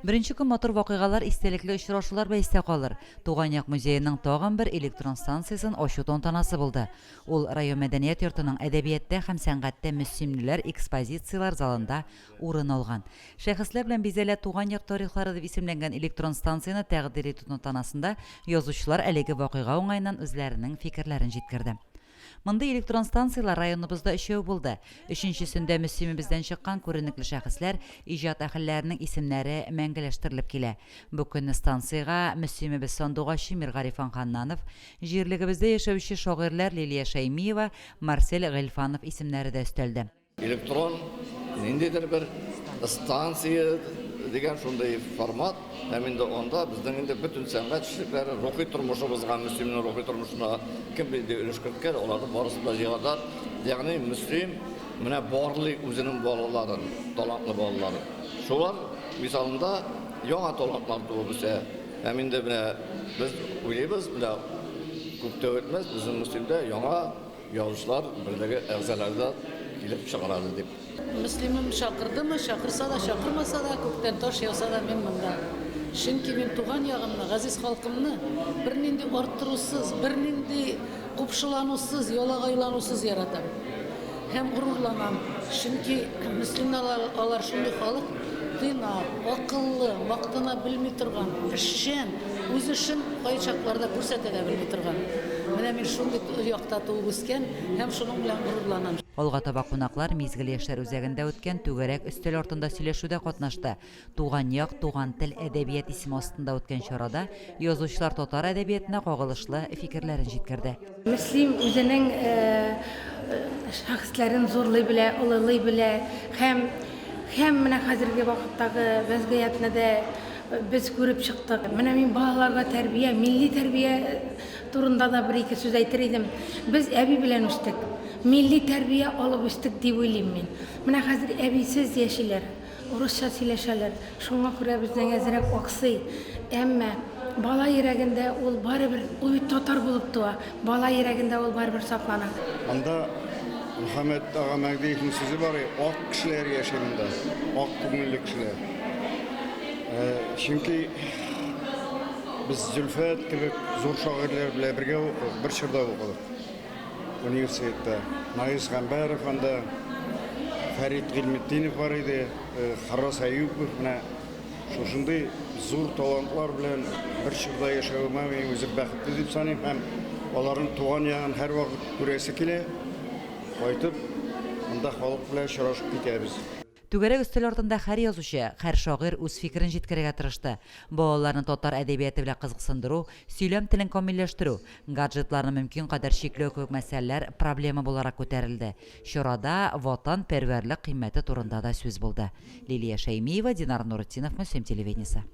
Беренче көн матур вакыйгалар, истәлекле очрашулар белән истә калыр. Туган як музееның тагын бер электрон станциясен ачу тантанасы булды. Ул район мәдәният йортының Әдәбияттә һәм сәнгатьтә мөслимлеләр экспозицияләр залында урын алган. Шәхесләр белән бизәлә Туган як тарихлары дип исемләнгән электрон станцияне тәкъдир итү тантанасында язучылар әлеге вакыйга уңаеннан үзләренең фикерләрен җиткерде. Мондый электрон станцияләр районыбызда өчәү булды. Өченчесендә Мөслимебездән чыккан күренекле шәхесләр, иҗат әһелләренең исемнәре мәңгеләштерелеп килә. Бу көнне станциягә Мөслимебез сандугачы Миргарифан Ханнанов, җирлегебездә яшәүче шагыйрьләр Лилия Шәймиева, Марсель Гыйльфанов исемнәре дә өстәлде. Электрон ниндидер бер станция дигән шундый формат, һәм инде анда безнең инде бөтен сәнгать эшлекләре, рухи тормышыбызга, Мөслимнең рухи тормышына кем нинди өлеш керткән, аларны барысын да җыярлар. Ягъни Мөслим менә барлый үзенең балаларын, талантлы балаларын. Шулар мисалында яңа талантлар туып үсә. Һәм инде менә без уйлыйбыз, менә күп тә үтмәс, безнең Мөслимдә яңа Язучылар берлеге әгъзалары да килеп чыгар әле дип. Мөслимем чакырдымы, чакырса да, чакырмаса да, күктән таш яуса да, мин монда. Чөнки мин туган ягымны, газиз халкымны бернинди арттырусыз, бернинди купшыланусыз, ялагайланусыз яратам. Һәм горурланам. Чөнки мөслимнәр алар шундый халык, тыйнак, акыллы, мактана белми торган, эшчән, үз эшен кайчакларда күрсәтә дә белми торган. Менә мин шундый якта туып үскән һәм шуның белән горурланам. Алга таба кунаклар Мизгел яшьләр үзәгендә үткән түгәрәк өстәл артында сөйләшүдә катнашты. Туган як, туган тел, әдәбият исеме астында үткән чарада язучылар татар әдәбиятына кагылышлы фикерләрен җиткерде. Мөслим үзенең шәхесләрен зурлый белә, олылый белә һәм һәм менә хәзерге вакыттагы вәзгыятьне дә без күреп чыктык. Менә мин балаларга тәрбия, милли тәрбия турында да бер-ике сүз әйтер идем. Без әби белән үстек. Милли тәрбия алып үстек дип уйлыйм мин. Менә хәзер әбисез яшиләр. Урысча сөйләшәләр. Шуңа күрә безнең әзрәк аксый. Әмма бала йөрәгендә ул барыбер, ул бит татар булып туа, бала йөрәгендә ул барыбер саклана. Анда Мөхәммәт ага Мәһдиевнең сүзе бар, ак кешеләр яши монда, ак күңелле кешеләр. Чөнки без Зөлфәт кебек зур шагыйрьләр белән бергә укыдык, бер чорда укыдык. Университетта. Наис Гамбәров анда, Фәрит Гыйльметдинов бар иде, Харрас Әюпов, менә шушындый зур талантлар белән бер чорда яшәвемә мин үзем бәхетле дип саныйм һәм аларның туган ягын һәрвакыт күрәсе килә. Кайтып, монда халык белән очрашып китәбез. Түгәрәк өстәл артында һәр язучы, һәр шагыйрь үз фикерен җиткерергә тырышты. Балаларны татар әдәбияты белән кызыксындыру, сөйләм телен камилләштерү, гаджетларны мөмкин кадәр чикләү кебек мәсьәләләр проблема буларак күтәрелде. Чарада ватанпәрвәрлек кыйммәте турында да сүз булды. Лилия Шәймиева, Динар Нуретдинов, Мөслим телевидениесе.